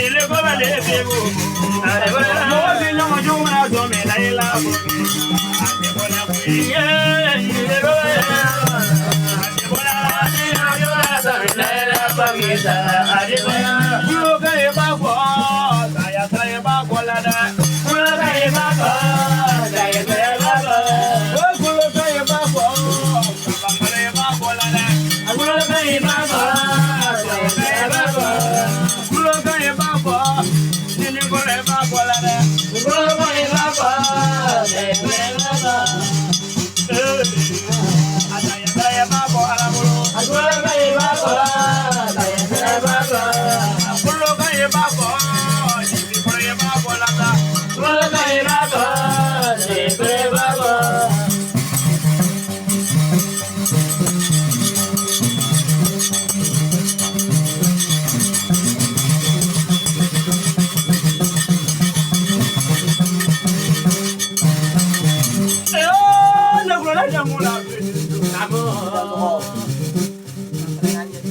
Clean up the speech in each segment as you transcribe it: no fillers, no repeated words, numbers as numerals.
le ko ba le be bo. Mɔgɔ ti ɲɔgɔn jugu mana jɔ min na i la ko. A tɛ bɔ la koyi. Le ko ba a tɛ bɔ la. Kulo kan ye ba kɔ, saya saya ba kɔ la dɛ. Kulo kan ye ba kɔ, saya saya ba kɔ. O kulo kan ye ba kɔ, kabakolo ye ba kɔ la dɛ. Kulo kan ye ba kɔ, saya saya ba kɔ. Kulo kan ye ba kɔ, nini kɔrɔ ye ba kɔ la dɛ. Kulo kan ye ba kɔ, saya saya ba kɔ. A saya saya ba kɔ Ala bolo. Kulo kan ye ba kɔ, saya saya ba kɔ. Kulo kan ye ba kɔ, nini kɔrɔ ye ba kɔ la sa. Kulo kan ye ba kɔ, saya saya ba kɔ. Ne kulola jamu la.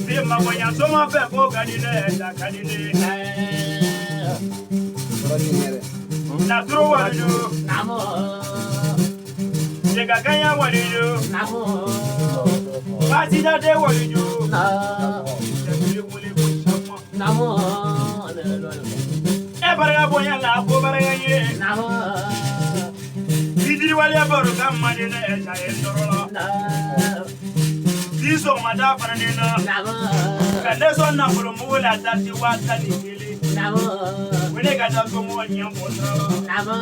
Bi magonya soma fɛ ko ka di ne da ka di ne. Laturu waliju, jɛgɛkanya waliju, basidade waliju. Jɛkulu wuli ko caman. E barika bonya la ko barika ye. Fitiriwaleya baro ka man di ne ja ye tɔɔrɔ la. Bi sɔgɔmada fana ni na. Ka ne sɔn nafolo mugu la tati 11,000. Wele ka taa somɔgɔ ɲɛ bɔ sira la.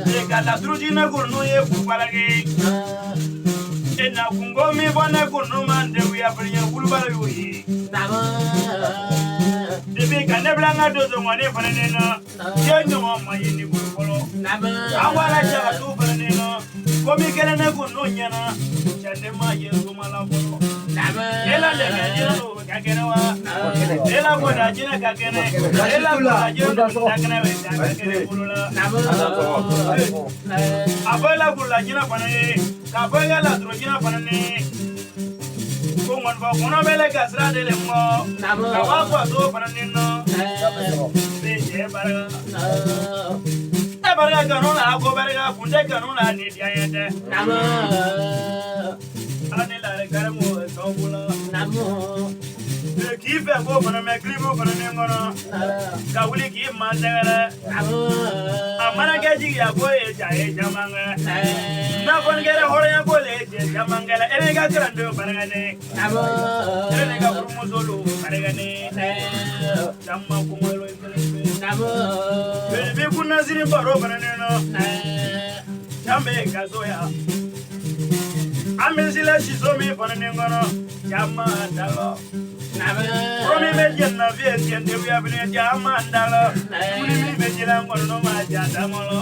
E ka laturu di ne kun n'o ye kubalake. E na kungo min fɔ ne kun n'o man deguya fana ye kulubali y'o ye. Depi ka ne bila n ka donso ŋɔni fana ni na. Cɛ ɲɔgɔn ma ye ne bolo fɔlɔ. An ko ala cɛ ka du fana ni na. Ko min kɛlen ne kun n'o ɲɛna. Cɛ ne ma ye soma la fɔlɔ. E la lɛmɛ jinɛ n'o ka kɛnɛ wa? E la bɔda jinɛ ka kɛnɛ. E la bɔda jinɛ n'o ka kɛnɛ bɛ da ka kɛnɛ bolo la. A fɔ e la kulola jinɛ fana ye. K'a fɔ e ka laturu jinɛ fana ni. Ko ŋɔnifɔ kɔnɔ bɛ lɛ ka sira de le mɔ. Ka b'a fɔ a t'o fana ni nɔ. Ne cɛ barika. E barika kanu la ko barika kun tɛ kanu la ni diya ye dɛ. Ala ni lare karimu sababu la. K'i fɛ ko fana mɛ kilibu fana ni kɔnɔ. Ka wuli k'i ma sɛgɛrɛ. A mana kɛ jigiya ko ye ja ye caman kɛ. N'a kɔni kɛra hɔrɔnya ko le ye cɛ caman kɛ la. E n'i ka kalandenw barika ne. E n'i ka furumuso barika ne. Caman kungolo i kelen pe. Bi kunnasiri baro fana ni nɔ. Can bɛ kaso yan. An bɛ sila siso min fana ni kɔnɔ. Caman da lɔ. Furo min bɛ jɛni na fiyɛ tiɲɛ tɛ wuya fana caman da lɔ. Dumuni min bɛ jila n kɔnɔ n'o ma ja da kɔnɔ.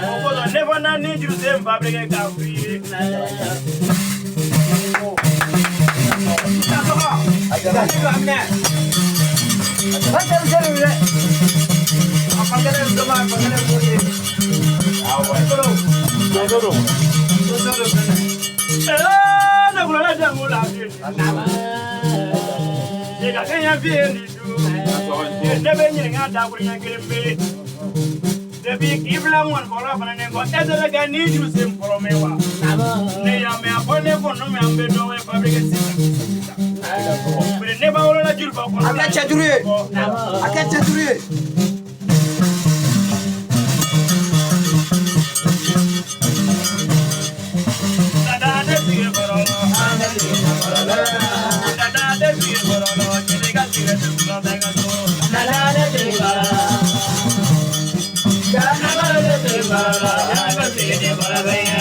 O kosɔn ne fana ni juru sen fabriqué k'a f'i ye. Ne kulola jamu la fiyɛ. Ka kɛɲɛ fiyɛ ni du. Ne bɛ ɲininka dakuruɲɛ kelen pe. Depi k'i bila ŋɔnifɔla fana ni kɔ, e tɛ ka ni juru sen fɔlɔ mɛn wa? Ne y'a mɛn a fɔ ne ko ninnu mɛn an bɛ dɔ wɛrɛ fabriqué sisan sisan. Bari ne b'a wolola juru b'a kɔnɔ. A kɛ cɛ duuru ye. A kɛ cɛ duuru ye. Dada ne sigi kɔrɔ la. Dada ne sigi kɔrɔ la. Jeli ka sigi dugu la ka so. Dada ne sigi kɔrɔ la. Dada ne sigi kɔrɔ la. Jeli ka sigi de kɔrɔ bɛ ye.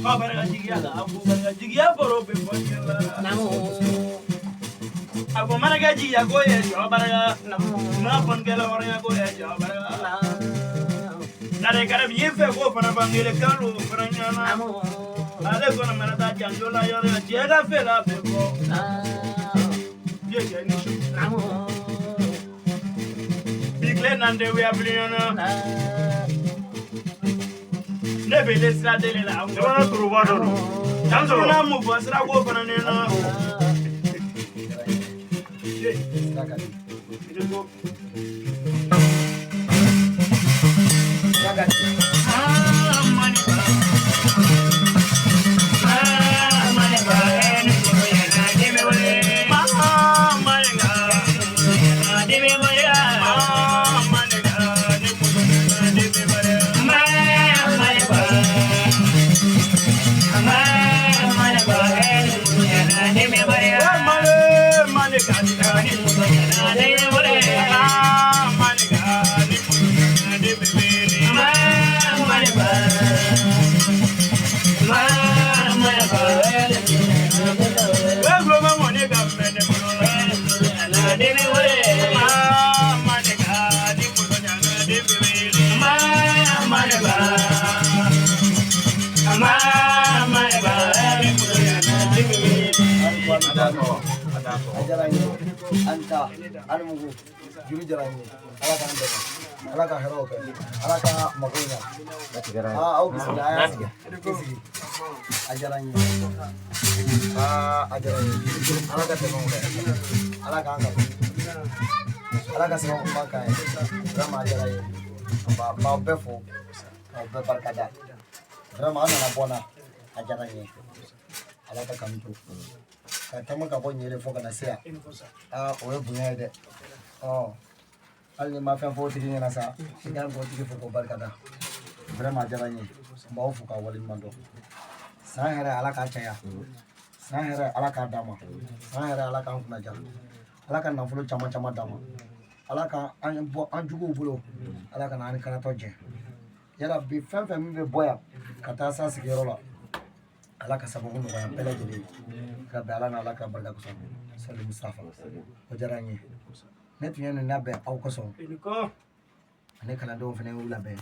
Fa barika jigiya la, a ko barika jigiya baro bɛ bɔ ɲɛ la. A ko manakɛ jigiya ko ye jɔ barika. N'a fɔnikɛla hɔrɔnya ko ye jɔ barika. Nare karabi ye fɛ ko fana bangele kalo fana ɲana. Ale kɔnɔ mana taa janjo la yɔrɔ la, cɛ ka fɛ la bɛ bɔ. Ye cɛ ni su. Bi tile nan tɛ wuya bilen ɲana. Ne bɛ le sira deli la. Jamana turuba dɔ don. Jan sɔrɔ. N'a mun fɔ sira ko fana ne na. Sira ka di. Sira ka di. A diyara n ye. An ta an mugu juru diyara n ye. Ala k'an dɛmɛ, Ala ka hɛrɛw kɛ, Ala ka mago ɲa. Aa, aw bisimila, a y'a sigi i sigi. A diyara n ye. Aa, a diyara n ye. Ala ka dɛmɛw kɛ, Ala k'an ka, Ala ka sababu ɲuman k'an ye. Vraiment, a diyara n ye. N b'aw bɛɛ fo k'aw bɛɛ barika da. Vraiment, an nana bɔ n na, a diyara n ye. Ala ka kanu to ka taama ka bɔ ɲɛrɛ fo ka na se yan. Aa, o ye bonya ye dɛ. Ɔ, hali ni ma fɛn fɔ o tigi ɲɛna sa, i kan k'o tigi fo k'o barika da. Vraiment, a diyara n ye. N b'aw fo k'aw waleɲuman dɔn. San hɛrɛ, Ala k'a caya. San hɛrɛ, Ala k'a d'an ma. San hɛrɛ, Ala k'an kunna diya. Ala ka nafolo caman caman d'an ma. Ala ka an bɔ an juguw bolo. Ala ka na an ni kanatɔ jɛ. Yala bi, fɛn fɛn min bɛ bɔ yan ka taa s'a sigiyɔrɔ la, Ala ka sababu nɔgɔya bɛɛ lajɛlen ye ka bɛn Ala n'Ala ka barika kosɔn. Sali Mustafa, o diyara n ye. Ne tun ye nin labɛn aw kosɔn, ani kalandenw fana y'u labɛn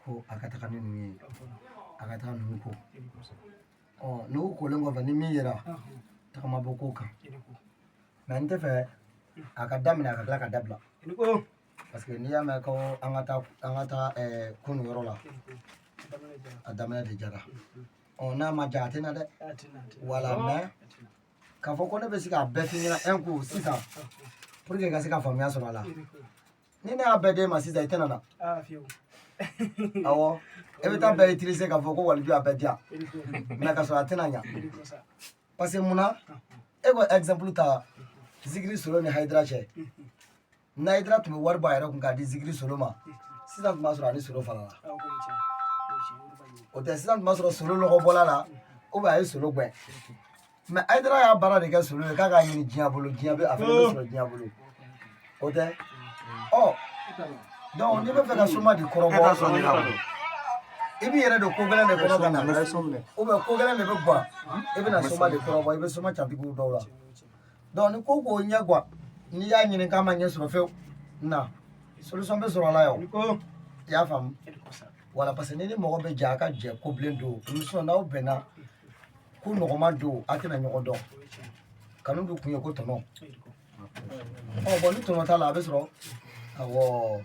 ko a ka taga ni ninnu ye, a ka taga ninnu ko. Ɔ, n'u kolen kɔfɛ, ni min yera, tagama bɔ ko kan. Mɛ n tɛ fɛ a ka daminɛ, a ka tila ka dabila, parce que n'i y'a mɛn ko an ka taa kunu yɔrɔ la, a daminɛ de jara. Ɔ, n'a ma ja, a tɛ na dɛ. Wala, mais k'a fɔ ko ne bɛ se k'a bɛɛ f'i ɲɛna un coup sisan pour que i ka se ka faamuya sɔrɔ a la, ni ne y'a bɛɛ d'e ma sisan, i tɛna na. Awɔ, e bɛ taa bɛɛ utiliser k'a fɔ ko waliju y'a bɛɛ di yan, mais ka sɔrɔ a tɛna ɲa. Parce que munna e ko exemple ta Zikiri Solo ni Hayidara cɛ? Ni Hayidara tun bɛ wari bɔ a yɛrɛ kun k'a di Zikiri Solo ma sisan, tun b'a sɔrɔ a ni Solo farala. O tɛ, sisan tun b'a sɔrɔ Solo lɔgɔ bɔla la ou bien a ye Solo gɛn. Mais Hayidara y'a baara de kɛ Solo ye k'a k'a ɲini diɲɛ bolo, diɲɛ bɛ a fana bɛ sɔrɔ diɲɛ bolo. O tɛ. Ɔ, donc n'i bɛ fɛ ka soma di kɔrɔbɔ, i b'i yɛrɛ don ko gɛlɛn de kɔnɔ ka na, ou bien ko gɛlɛn de bɛ gan, i bɛna soma de kɔrɔbɔ, i bɛ soma cantigiw dɔw la. Donc ni ko k'o ɲɛ gan, n'i y'a ɲini k'a ma ɲɛ sɔrɔ fewu, na solution bɛ sɔrɔ a la yan o. I y'a faamu? Wala, parce que ni ni mɔgɔ bɛ jɛ, a ka jɛ ko bilen don, sinon n'aw bɛnna ko nɔgɔman don, a tɛna ɲɔgɔn dɔn. Kanu dun kun ye ko tɔnɔ. Ɔ, bɔn, ni tɔnɔ t'a la, a bɛ sɔrɔ. Awɔ.